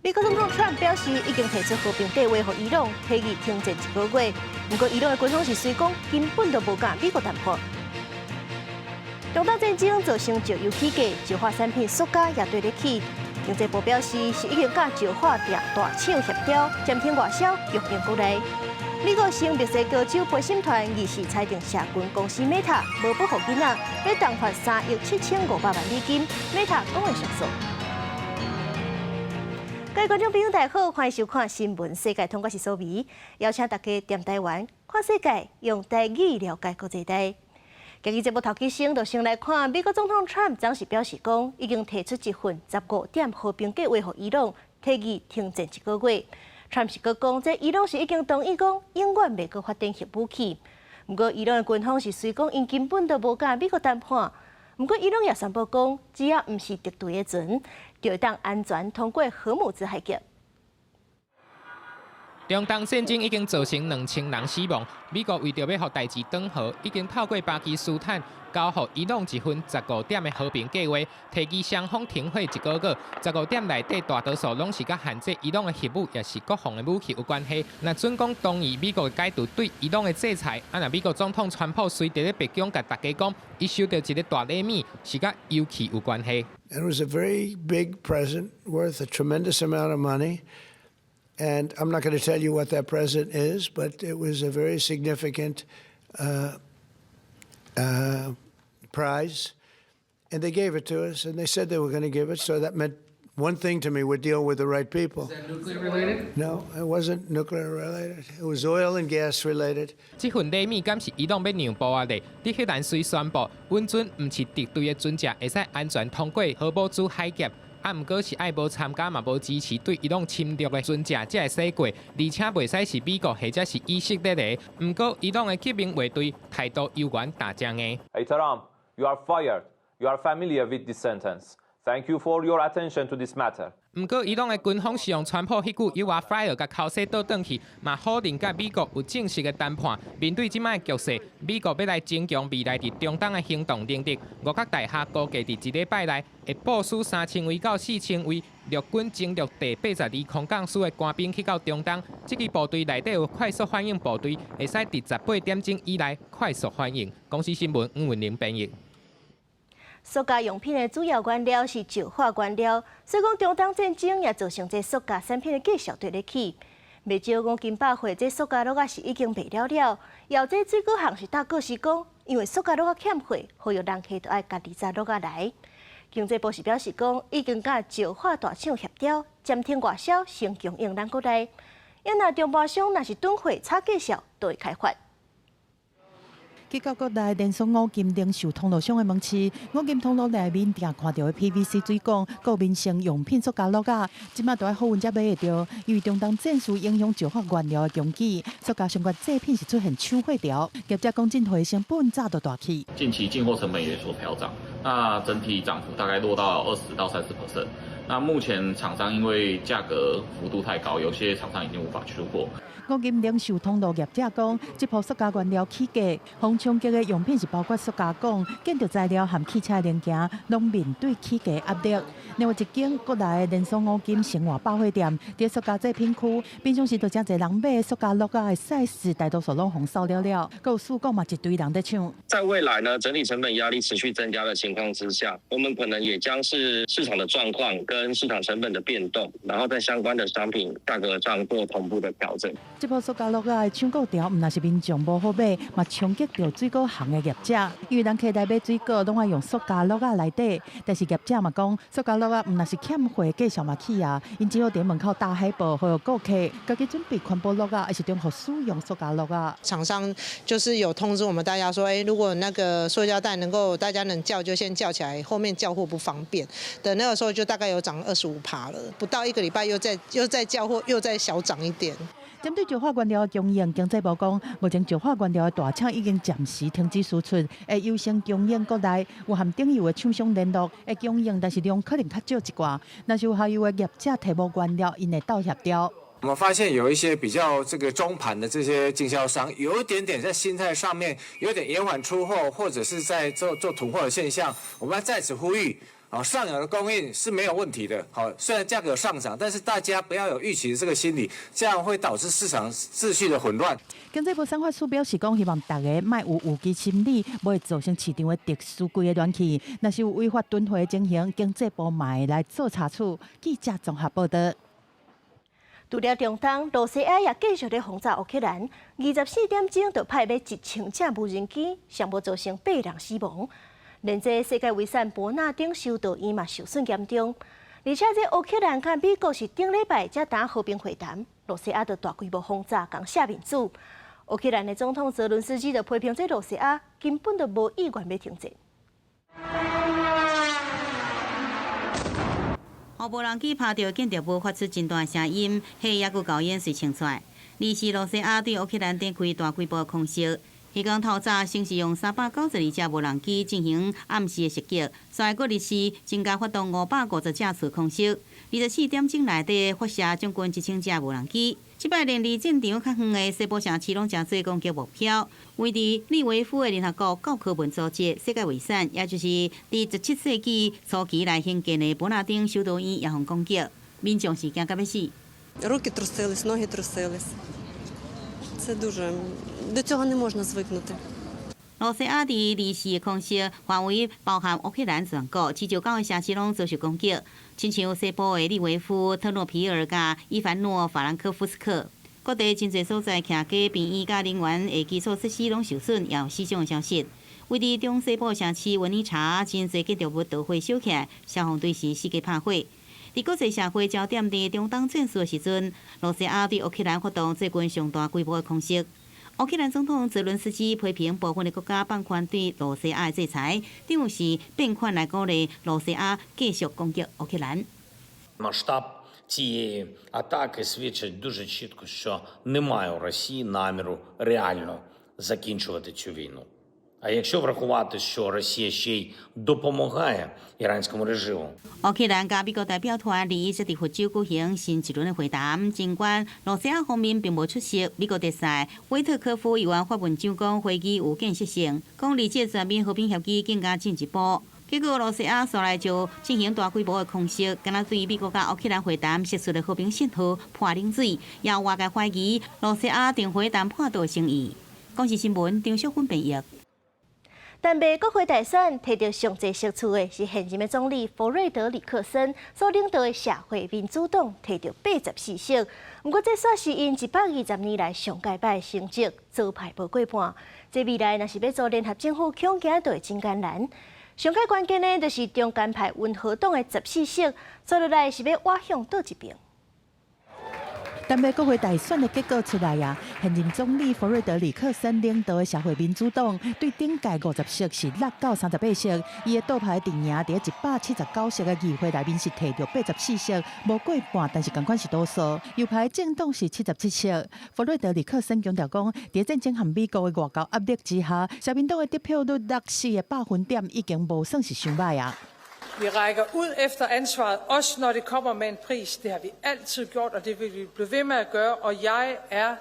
美國總統川普表示，已經提出和平計劃予伊朗，提議停戰一個月。毋過伊朗的軍方是隨講根本就無佮美國談判。中東戰爭造成石油起價，石化產品塑膠也綴咧起。經濟部表示，是已經佮石化大廠協調，暫停外銷，供應國內。美國新墨西哥州陪審團二四裁定社群公司 Meta 無保護囡仔，欲重罰3億7500萬美金，Meta 講會上訴。各位觀眾朋友，大家好，歡迎收看《新聞世界通》，我是蘇美，邀請大家踮台灣看世界，用台語了解國際大。今日節目頭起先，就先來看美國總統川普昨時表示講，已經提出一份15點和平計劃予伊朗，提議停戰一個月。川普是閣講，這伊朗是已經同意講，永遠袂閣發展核武器。毋過伊朗的軍方是隨講，𪜶根本就無佮美國談判。毋過伊朗也宣布講，只要毋是敵對的船，就會當安全通過荷姆茲海峽。中東戰爭已經造成2000人死亡。美國為著欲予代誌轉和，已經透過巴基斯坦交予伊朗一份十五點的和平計劃，提議雙方停火一個月。十五點內底大多數攏是佮限制伊朗的核武，抑是國防的武器有關係。若準講同意美國解除對伊朗的制裁，啊若美國總統川普隨佇咧白宮共大家講，伊收著一个大禮物，是佮油氣有關係。 It was a very big present worth a tremendous amount of money. And I'm not going to tell you what that present is, but it was a very significant prize. And they gave it to us, and they said they were going to give it, so that meant one thing to me: we're dealing with the right people. Is that nuclear related? No, it wasn't nuclear related. It was oil and gas related. 這份禮物敢是伊朗欲讓步啊咧？德黑蘭雖宣布允准毋是敵對的船隻會使安全通過荷姆茲海峽。啊，毋過是愛無參加嘛，無支持對伊朗侵略的船隻才會使過，而且袂使是美國或者是以色列的。毋過伊朗的革命衛隊態度猶原焦誠硬。 Hey Trump, you are fired. You are familiar with this sentence. Thank you for your attention to this matter. 毋過伊朗的軍方是用川普彼句 “You are fired” 共口水倒轉去，嘛否認佮美國有正式的談判。面對這擺的局勢，美國欲來增強未來佇中東的行動能力。五角大廈估計佇一禮拜內會部署3000位到4000位陸軍精鋭第82空降師的官兵去到中東。這支部隊內底有快速反應部隊，會使佇18點鐘以內快速反應。公視新聞吳文玲編譯。塑膠用品的主要原料是石化原料，所以講中東戰爭也造成這塑膠產品的價數綴咧起。袂少五金百貨這塑膠罌仔是已經賣了了，有這水果行是搭告示講，因為塑膠罌仔欠貨，呼籲人客都愛家己紮罌仔來。經濟部是表示講，已經佮石化大廠協調，暫停外銷，先供應咱國內。若中盤商若是囤貨炒價數，都會開罰。去到國內連鎖五金零售通路商的門市，五金通路內面定看著的 PVC 水管、閣民生用品塑膠罌仔，這馬都愛好運才買會著。因為中東戰事影響石化原料的供給，塑膠相關製品是出現搶貨潮，業者講進貨成本早就大起。近期進貨成本也有所調漲，那整體漲幅大概落到20到30%。那目前廠商因為價格幅度太高，有些廠商已經無法出貨。五金零售通路業者講，這波塑膠原料起價，予衝擊的用品是包括塑膠管、建築材料和汽車零件，攏面對起價壓力。另外一間國內的連鎖五金生活百貨店，佇塑膠製品區，平常時就誠濟人買塑膠罌仔的 size，大多數攏予掃了了，閣有四股嘛一堆人咧搶。在未來呢，整體成本壓力持續增加的情況之下，我們可能也將視市場的狀況跟市場成本的變動，然後在相關的商品價格上做同步的調整。這波塑膠罌仔的搶購潮，毋但是民眾無好買，嘛衝擊著水果行的業者。因為人客來買水果，攏愛用塑膠罌仔來袋。但是業者嘛講，塑膠罌仔毋但是欠貨，價數嘛起啊。𪜶只好佇門口貼海報，呼籲顧客家己準備環保罌仔，抑是重複使用塑膠罌仔。廠商就是有通知我們大家說，欸，如果那個塑膠袋能夠大家能叫就先叫起來，後面叫貨不方便的那個時候就大概有漲25趴了，不到一個禮拜又再叫貨又再小漲一點。針對石化原料的供應，經濟部講，目前石化原料的大廠已經暫時停止輸出，會優先供應國內。有和頂游的廠商聯絡，會供應，但是量可能較少一寡。若是有下游的業者提無原料，𪜶會鬥協調。我們發現有一些比較這個中盤的這些經銷商，有一點點在心態上面有點延緩出貨，或者是在做做囤貨的現象。我們要在此呼籲，哦，上游的供應是沒有問題的。好，雖然價格上漲，但是大家不要有預期的這個心理，這樣會導致市場秩序的混亂。經濟部產發署表示講，希望大家莫有預期心理，無會造成市場的特殊櫃的亂去。若是有違法囤貨的情形，經濟部嘛會來做查處。記者綜合報道。除了中東，羅西亞也繼續咧轟炸烏克蘭。24點鐘就派欲1000架無人機，上無造成八人死亡。連這世界遺產伯納丁修道院嘛受損嚴重。而且這烏克蘭佮美國是頂禮拜才談和平會談，羅西亞就大規模轟炸共赦面子。烏克蘭的總統澤倫斯基就批評這羅西亞根本就無意願欲停戰。無人機拍著建築物，發出真大聲音，火抑閣高煙隨衝出來。二是羅西亞對烏克蘭展開大規模空襲，彼工透早先是用392架無人機進行暗時的襲擊，隨後閣日時增加發動550架次空襲。24點鐘內底發射將近1000架無人機。這擺連離戰場較遠的西部城市攏成做攻擊目標。位佇利維夫的聯合國教科文組織世界遺產，也就是佇17世紀初期來興建的伯納丁修道院，也予攻擊，民眾是驚甲欲死。 Руки трусились, ноги трусились. Це дуже до цього не можна звикнути. 羅西亞佇二四的空襲範圍包含烏克蘭全國，至少九个城市攏遭受攻擊，親像西部的利維夫、特諾皮爾佮伊凡諾法蘭克夫斯克，各地真濟所在，徛街、病院佮能源的基礎設施攏受損，也有死傷的消息。位佇中西部城市溫尼察，真濟建築物著火燒起來，消防隊是四界拍火。佇國際社會焦點佇中東戰事的時陣，羅西亞對烏克蘭發動最近上大規模的空襲。烏克蘭總統澤倫斯基批評部分的國家放寬對羅西亞的制裁，等於是變款來鼓勵羅西亞繼續攻擊烏克蘭。 Масштаб цієї атаки свідчить дуже чітко, що немає у Росії наміру реально закінчувати цю війну. А якщо врахувати, що Росія ще й допомагає іранському режиму, 烏克蘭佮美國代表團二一則佇佛州舉行新一輪的會談，儘管羅西亞方面並無出席，美國特使威特科夫猶原發文章講會議有建設性，講離這全面和平協議更加進一步。結果羅西亞紲來就進行大規模的空襲，敢若對美國佮烏克蘭會談釋出的和平信號潑冷水，也有外界懷疑羅西亞停火談判的誠意。公視新聞張淑芬編譯。丹麥國會大選提著上濟席次的是現任的總理弗瑞德里克森所領導的社會民主黨提著84席，毋過這煞是𪜶120年來上蓋歹的成績，左派無過半。這未來若是欲組聯合政府，恐驚就會真艱難。上蓋關鍵的，就是中間派溫和黨的14席，接落來是欲倚向佗一邊。丹麥國會大選的結果出來啊，現任總理弗瑞德里克森領導的社會民主黨對頂屆50席是落到38席，伊的倒派陣營佇179席的議會內面是提著84席，無過半，但是仝款是多數。右派政黨是77席。弗瑞德里克森強調講，佇戰爭和美國的外交壓力之下，社民黨的得票率落4個百分點，已經無算是傷䆀啊。 Vi rækker ud efter ansvaret, også når det kommer med en pris. Det har vi altid gjort, og det vil vi blive ved med at gøre. Og jeg er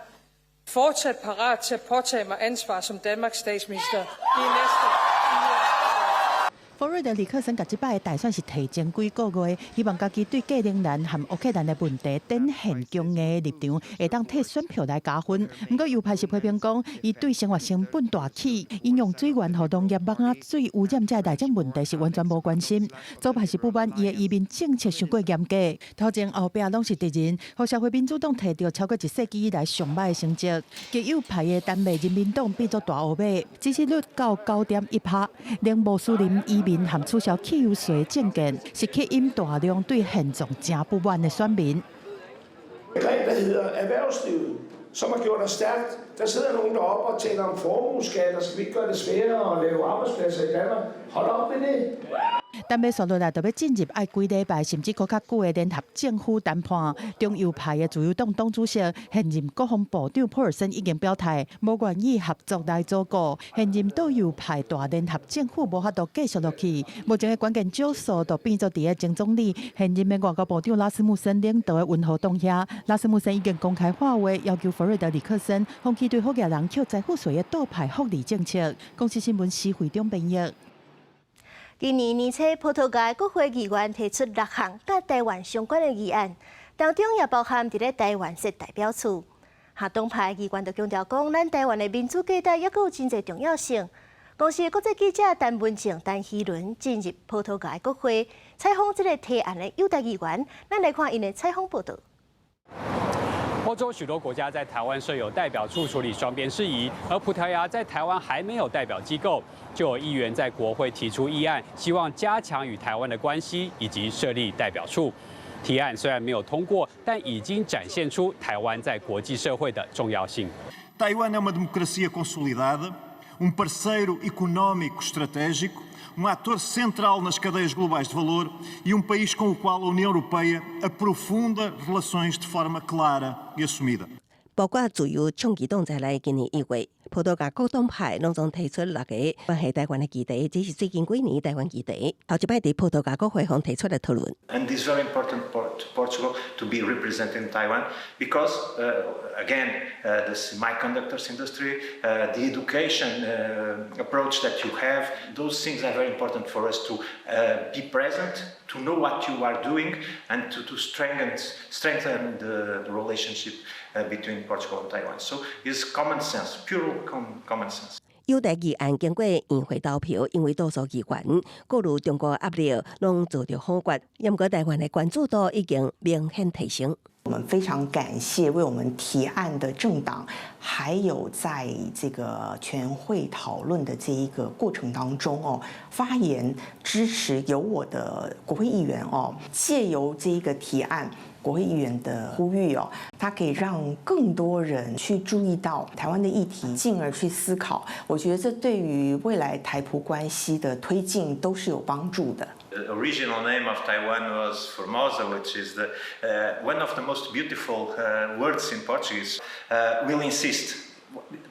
fortsat parat til at påtage mig ansvar som Danmarks statsminister de næste 弗瑞德里克森共這擺的大選是提前幾個月，希望家己對繼能源和烏克蘭的問題展現強硬的立場，會當替選票來加分。毋過右派是批評講，伊對生活成本大起、飲用水源予農業網仔水污染這代種問題是完全無關心。左派是不滿伊的移民政策傷過嚴格，頭前後壁攏是敵人，予社會民主黨提著超過一世紀以來上䆀的成績。極右派的丹麥人民黨變做大烏馬，支持率到9.1%，連穆斯林移民和取消汽油稅政見，是吸引大量對現狀誠不滿的選民。 Greb, der hedder erhvervslivet, som har gjort os stærkt. Der sidder nogen deroppe og taler om formueskat, og skal vi ikke gøre det sværere at lave arbejdspladser i Danmark? Hold op med det. 丹麥紲落來，就欲進入愛幾禮拜，甚至閣較久的聯合政府談判。中右派的自由黨黨主席、現任國防部長普爾森已經表態，無願意合作來組閣。現任倒右派大聯合政府無法度繼續落去。目前的關鍵少數就變做佇个前總理、現任的外交部長拉斯穆森領導的溫和黨遐。拉斯穆森已經公開發話，要求弗瑞德里克森放棄對福利人扣財富稅的倒派福利政策。公視新聞施惠中編譯。今年年初，葡萄牙國會議員提出六項佮台灣相關的議案，當中也包含佇咧台灣設代表處。哈黨派議員就強調講，咱台灣的民主價值猶閣有真濟重要性。公視國際記者陳文靜、陳希倫進入葡萄牙國會採訪這個提案的友台議員，咱來看𪜶的採訪報道。歐洲許多國家在台灣設有代表處處理雙邊事宜，而葡萄牙在台灣還沒有代表機構，就有議員在國會提出議案，希望加強與台灣的關係以及設立代表處。提案雖然沒有通過，但已經展現出台灣在國際社會的重要性。 Taiwan é uma democracia consolidada, um parceiro econômico estratégico, um ator central nas cadeias globais de valor e um país com o qual a União Europeia aprofunda relações de forma clara e assumida. 包括自由倡議黨在內，今年1月，葡萄牙各黨派攏總提出六个關係台灣的議題，這是最近幾年台灣議題。頭一擺佇葡萄牙國會方提出來討論。 And it's very important to Portugal to be represented in Taiwan because, again, the semiconductors industry, the education approach that you have, those things are very important for us to be present, to know what you are doing, and to strengthen the relationship between Portugal and Taiwan. So it's common sense, pure common sense. 友台議案經過院會投票，因為多數議員顧慮中國壓力，攏做著否決。毋過台灣的關注度已經明顯提升。我們非常感謝為我們提案的政黨，還有在這個全會討論的這一個過程當中哦，發言支持有我的國會議員哦，借由這一個提案，國會議員的呼籲哦，它可以讓更多人去注意到台灣的議題，進而去思考。我覺得這對於未來台葡關係的推進都是有幫助的。 The original name of Taiwan was Formosa, which is the one of the most beautiful words in Portuguese. We'll insist.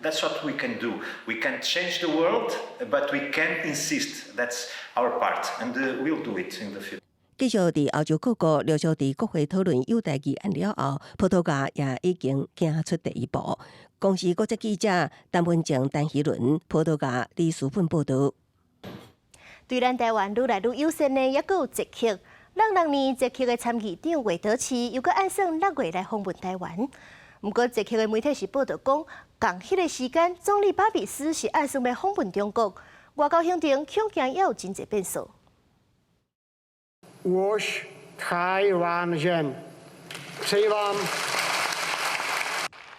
That's what we can do. We can change the world, but we can insist. That's our part, and we'll do it in the future. 繼續佇歐洲各國陸續佇國會討論友台議案了後，葡萄牙也已經行出第一步。公視國際記者陳文靜、陳希倫，葡萄牙里斯本報道。對咱台灣愈來愈友善的，猶閣有捷克。六六年，捷克的參議長韋德奇猶閣按算6月來訪問台灣。毋過，捷克的媒體是報道講，仝彼個時間，總理巴比斯是按算欲訪問中國。外交行程恐驚也有真濟變數。我是台灣人，希望。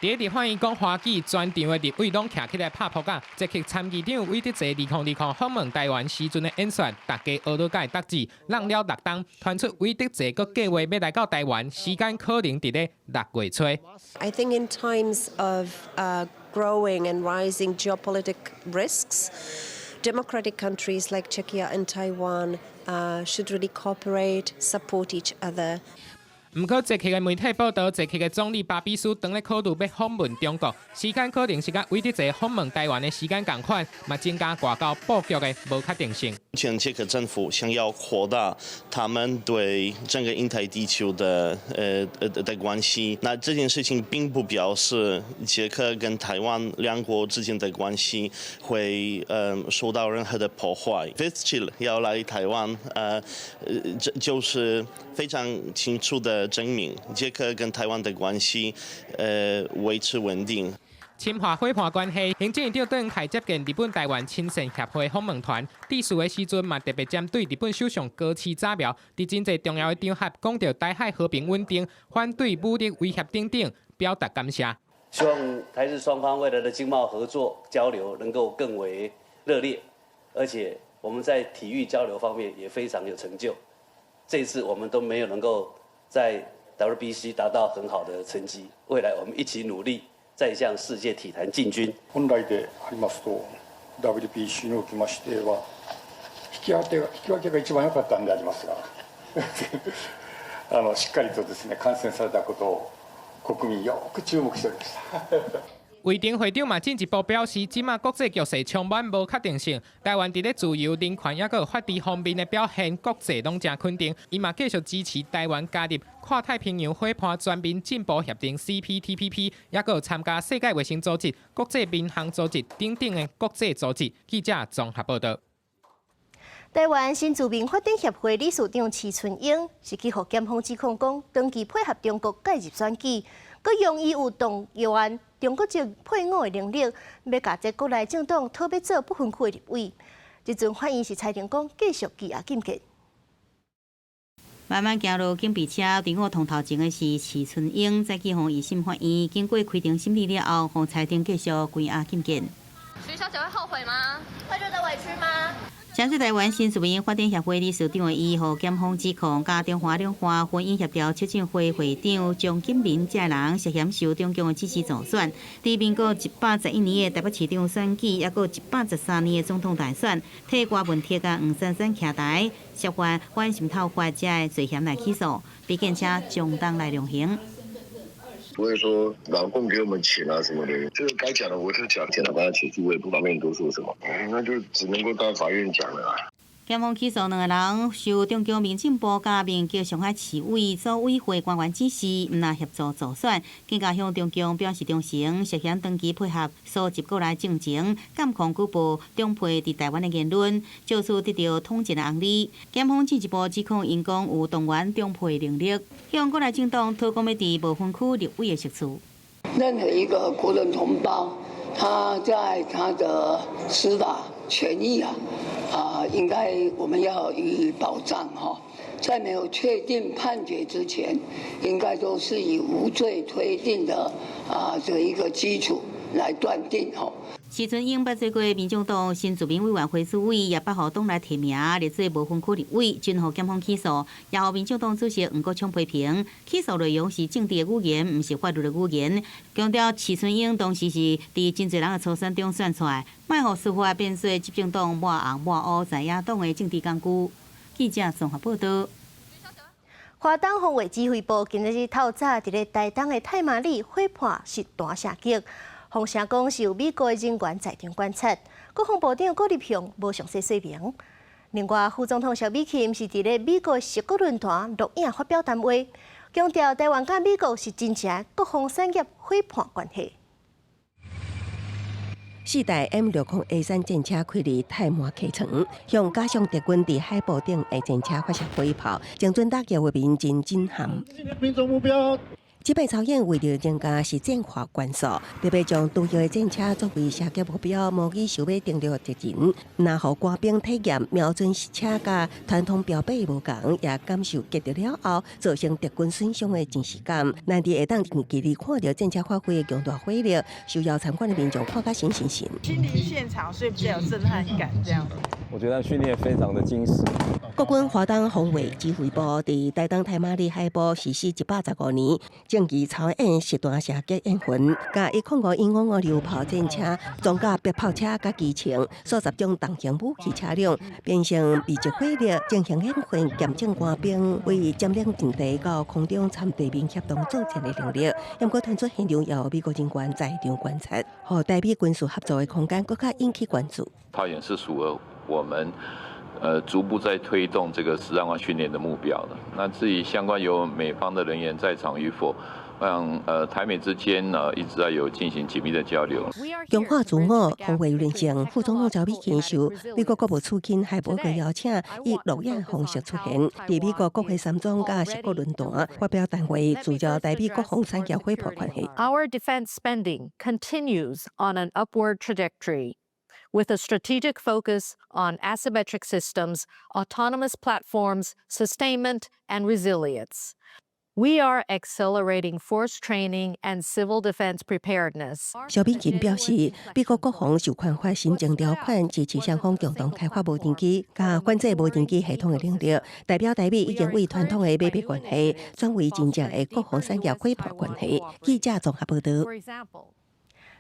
佇立法院講華語，全場的立委攏徛起來拍噗仔。捷克參議長韋德齊2020訪問台灣時陣的演說，大家學著共伊觸字，挵了六冬，傳出韋德齊閣計劃欲來到台灣，時間可能佇咧6月初。 I think in times of growing and rising geopolitical risks, democratic countries like Czechia and Taiwan should really cooperate, support each other. 毋過，捷克的媒體報道，捷克的總理巴比斯當咧考慮欲訪問中國，時間可能是佮韋德齊訪問台灣的時間仝款，嘛增加外交布局的無確定性。目前捷克政府想要擴大他們對整個印太地區的關係，那這件事情並不表示捷克跟台灣兩國之間的關係會受到任何的破壞。Vystrčil 要來台灣，這就是非常清楚的證明捷克跟台灣的關係維持穩定。深化伙伴關係，行政院長卓榮泰接見日本台灣親善協會訪問團，致辭的時陣嘛特別針對日本首相高市早苗，佇真濟重要的場合講著台海和平穩定，反對武力威脅等等，表達感謝。希望台日雙方未來的經貿合作交流能夠更為熱烈，而且我們在體育交流方面也非常有成就。這次我們都沒有能夠在 WBC 達到很好的成績，未來我們一起努力，再向世界體壇進軍。本來でありますと WBC におきましては引き分けが一番良かったんでありますがしっかりとですね観戦されたことを國民よく注目しておりました。維程會長嘛進一步表示，這馬國際局勢充滿無確定性，台灣佇咧自由、人權抑閣法治方面的表現，國際攏誠肯定。伊嘛繼續支持台灣加入跨太平洋夥伴全面進步協定（CPTPP），抑閣參加世界衛生組織、國際民航組織等等的國際組織。記者綜合報道。台灣新住民發展協會理事長徐春英是去予檢方指控講，長期配合中國介入選舉，閣用伊有動員中國籍配偶的能力，欲共這國內政黨討欲做不分區的立委。這陣法院是裁定講，繼續羈押禁見。慢慢行落警備車，佇我頭前的是徐春英，再去予二審法院經過開庭審理了後，予裁定繼續關押禁見。徐小姐會後悔嗎？會覺得委屈嗎？前次台灣新住民發展協會理事長的伊，予檢方指控，佮中華兩岸婚姻協調促進會會長張金明這人涉嫌受中共的指示助選，佇民國111年的台北市長選舉，抑閣113年的總統大選，替郭文鐵佮黃珊珊徛台，涉犯反滲透法這个罪嫌來起訴，被檢車將當來量刑。不會說老共給我們錢啊什麼的，這個該講的我就講，檢察官起訴我也不方便多說什麼，那就只能夠到法院講了啦。檢方起訴兩個人受中共民政部佮民革上海市委組委會官員指示，毋但協助助選，更加向中共表示忠誠，涉嫌長期配合搜集國內政情，監控舉報中配佇台灣的言論，借此得著統戰的紅利。檢方進一步指控𪜶講有動員中配能力，向國內政黨討講欲佇無分區立委的席次。任何一個國人同胞，他在他的司法權益啊，應該我們要予以保障哈。在沒有確定判決之前，應該都是以無罪推定的這一個基礎來斷定哈。徐春英捌做過民眾黨新住民委員會主委，也捌予黨內提名，力做無分區立委，均予檢方起訴，也予民眾黨主席黃國昌批評，起訴內容是政治的語言，毋是法律的語言。強調徐春英當時是佇真濟人的初選中選出來，莫予司法變做執政黨抹紅抹烏在野黨的政治工具。記者綜合報道。華東防衛指揮部今日透早佇咧台東的太麻里火炮實彈射擊。風聲講是有美國的人員在場觀察，國防部長郭立雄無詳細說明。另外，副總統蕭美琴是佇咧美國矽谷論壇錄影發表談話，強調台灣佮美國是真正國防產業夥伴關係。四台 M60A3戰車開入太麻溪床，向假想敵軍佇海埔頂的戰車發射火炮，精準打擊畫面真震撼。命中目標。這擺操演為著增加實戰化元素，特別將獨翼的戰車作為射擊目標，模擬想欲登陸敵人，若予官兵體驗瞄準實車佮傳統標靶無仝，也感受擊著了後造成敵軍損傷的真實感。難得會當近距離看著戰車發揮的強大火力，受邀參觀的民眾看甲神神神。親臨現場，所以比較有震撼感。這樣，我覺得訓練非常的精實。國軍華東防衛指揮部佇台東太麻里海埔實施115年，正期操演實彈射擊演訓，共105英五榴炮戰車、裝甲迫炮車佮機槍，數十種重型武器車輛，變成密集火力進行演訓，驗證官兵為佔領陣地到空中參地面協同作戰的能力。毋過傳出現場有美國人員在場觀察，予台美軍事合作的空間閣較引起關注。操演是符合我們逐步在推動這個實戰化訓練的目標的。那至於相關有美方的人員在場與否，我想台美之間呢一直在有進行緊密的交流。強化自我防衛韌性，副總統蕭美琴受美國國務次卿海伯格邀請，以錄影方式出現，佇美國國會山莊佮矽谷論壇發表談話，聚焦台美國防產業夥伴關係。 Our defense spending continues on an upward trajectory, with a strategic focus on asymmetric systems, autonomous platforms, sustainment, and resilience. We are accelerating force training and civil defense preparedness. 蕭美琴表示，美國國防授權法新增條款支持雙方共同開發無人機佮反制無人機系統的能力，代表台美已經為傳統的買賣關係轉為真正的國防產業夥伴關係。記者綜合報道。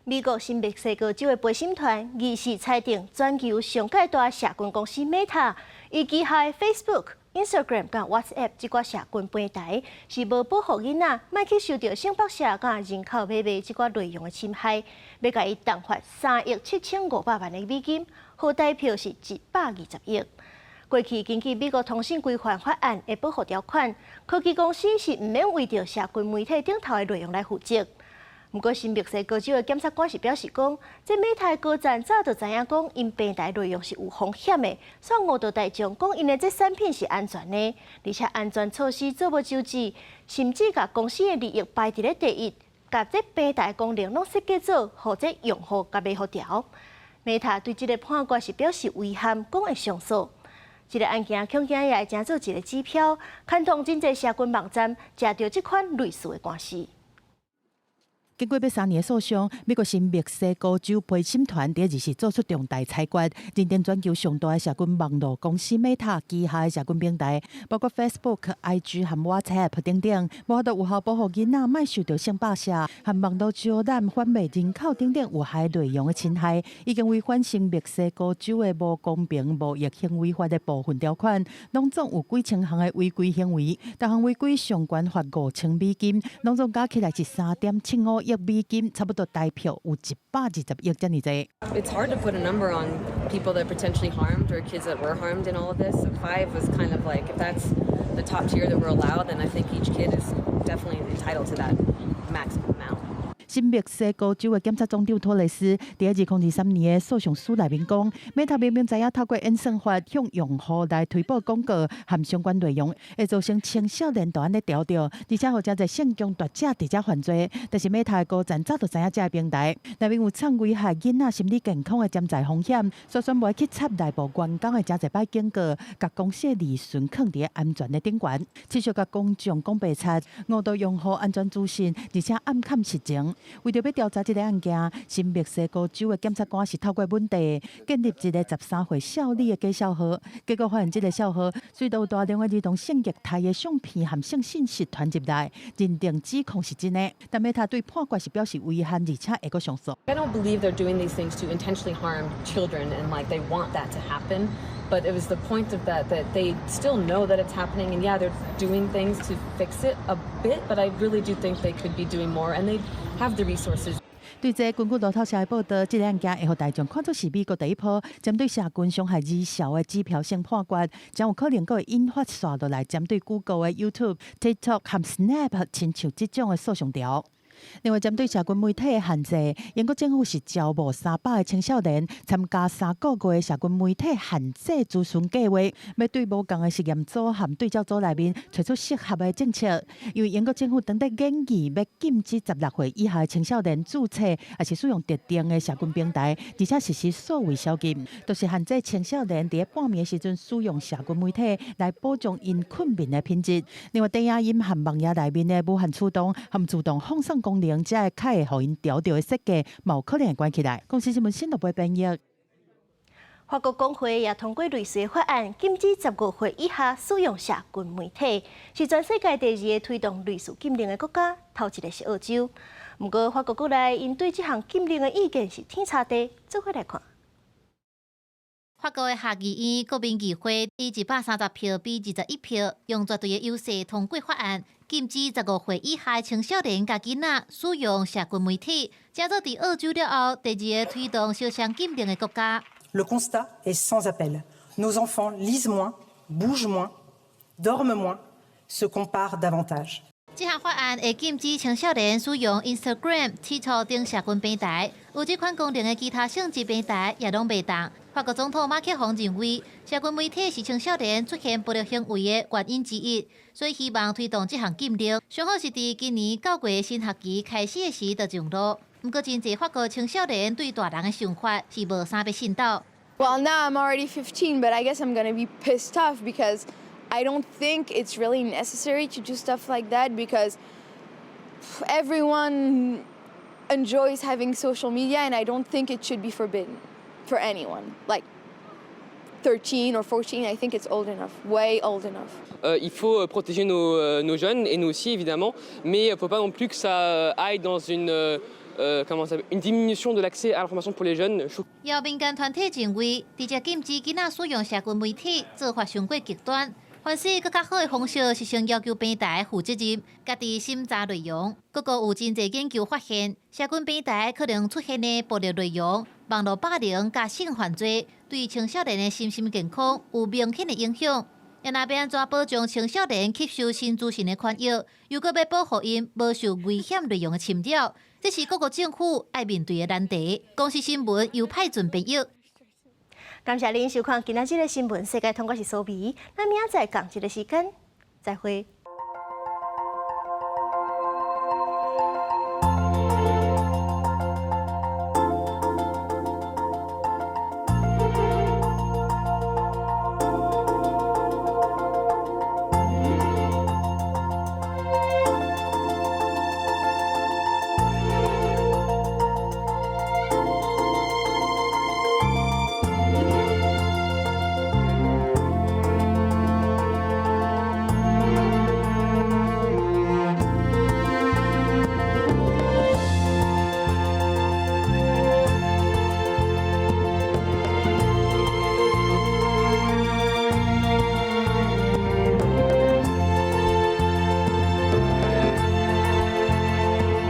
美國新墨西哥州的陪審團二四裁定，全球上蓋大社群公司 Meta 伊旗下 Facebook、Instagram 佮 WhatsApp 這寡社群平台是無保護囡仔，莫去受著性剝削佮人口買賣這寡內容的侵害，欲共伊重罰3億7500萬的美金，合台幣是120億。過去根據美國通訊規範法案的保護條款，科技公司是毋免為著社群媒體頂頭的內容來負責。毋過新墨西哥州的檢察官是表示講，這 Meta 的高層早就知影講，𪜶平台內容是有風險的，所以誤導大眾講𪜶的這產品是安全的，而且安全措施做無周至，甚至共公司的利益擺佇咧第一，共這平台功能攏設計做，予這用戶共迷糊牢。Meta 對這个判決是表示遺憾，講會上訴。這个案件恐驚也會成做一个指標，牽動真濟社群網站食著這款類似的官司。經過欲3年的訴訟，美國新墨西哥州陪審團佇二四做出重大裁決，認定全球上大的社群網路公司 Meta 旗下的社群平台，包括 Facebook、IG 和 WhatsApp 等等，無法度有效保護囡仔，莫受著性霸凌和網路招攬販賣人口等等有害內容的侵害，已經違反新墨西哥州的無公平貿易行為法的部分條款，攏總有幾千項的違規行為，逐項違規上懸罰5000美金，攏總加起來是3.75億美金，差不多台票有120億遮爾濟。 It's hard to put a number on people that potentially harmed or kids that were harmed in all of this. So five was kind of like, if that's the top tier that we're allowed, then I think each kid is definitely entitled to that maximum amount. 新墨西哥州的檢察總長托雷斯佇2023年的訴訟書內面講，Meta 明明知影透過演算法向用戶來推播廣告和相關內容，會造成青少年都按呢著著，而且予誠濟性工作者佇遮犯罪。但是 Meta 的高層早就知影這个平台內面有藏危害囡仔心理健康的潛在風險，所以選無去插內部員工的誠濟擺警告，共公司的利潤囥佇安全的頂懸，持續共公眾講白賊，誤導用戶安全資訊，而且暗崁實情。為著欲調查這个案件，新墨西哥州的檢察官是透過本地建立一個13歲少女的假帳號，結果發現這个帳號隨著有大量的兒童性虐待的相片和性信息傳入來，認定指控是真的。但 Meta 對判決是表示遺憾，而且會閣上訴。 I don't believe they're doing these things to intentionally harm children and like they want that to happen. But it was the point of that that they still know that it's happening and yeah, they're doing things to fix it a bit, but I really do think they could be doing more and they have the resources. 對這，根據路透社的報導，這个案件會予大眾看作是美國第一波針對社群傷害兒少的指標性判決，將有可能閣會引發紲落來針對 Google 的 YouTube、TikTok 和 Snap 親像這種的訴訟潮。另外，針對社群媒體的限制，英國政府是招募300个青少年參加3個月的社群媒體限制諮詢計劃，欲對無仝的實驗組和對照組內面提出適合的政策。因為英國政府當咧研議欲禁止16歲以下的青少年註冊，抑是使用特定的社群平台，而且實施數位宵禁，就是限制青少年佇半暝的時陣使用社群媒體來保障𪜶睏眠的品質。另外，短影音和網頁內面的無限驅動和自動放送功能，這个較會予𪜶著著的設計，嘛有可能會關起來。公視新聞新聞編譯。法國國會也通過類似的法案，禁止15歲以下使用社群媒體，是全世界第二个推動類似禁令的國家，頭一个是澳洲。毋過法國國內𪜶對這項禁令的意見是天差地，做伙來看。法國的下議院國民議會以130票比21票，用絕對的優勢通過法案，禁止十五歲以下的青少年佮囡仔使用社群媒體，成做佇澳洲了後第二个推動相像禁令的國家。 Le constat est sans appel. Nos enfants lisent moins, bougent moins, dorment moins, se comparent davantage. 這項法案會禁止青少年使用 Instagram、TikTok 等社群平台，有這款功能的其他性質平台也攏袂當。法國總統馬克宏認為，社群媒體是青少年出現暴力行為的原因之一，所以希望推動這項禁令。上好是佇今年9月新學期開始的時就上路。毋過，真濟法國青少年對大人的想法是無啥欲信斗。 Well, now I'm already 15, but I guess I'm gonna be pissed off because I don't think it's really necessary to do stuff like that because everyone enjoys having social media and I don't think it should be forbidden for anyone. Like 13 or 14, I think it's old enough, way old enough. Il faut protéger nos jeunes et nous aussi évidemment, mais il ne faut pas non plus que ça aille dans comment ça, une diminution de l'accès à l'information pour les jeunes. 有民間團體認為，直接禁止囡仔使用社群媒體做法傷過極端。凡是閣較好的方式是先要求平台負責任，家己審查內容。閣閣有真濟研究發現，社群平台可能出現的暴力內容、網路霸凌佮性犯罪，對青少年的身心健康有明顯的影響。若欲按怎保障青少年吸收新資訊的權益，又閣欲保護𪜶無受危險內容的侵擾，這是各國政府愛面對的難題。公視新聞由派准編譯。感謝恁收看今仔日的新聞世界通，我是蘇美，咱明仔載仝一个時間再會。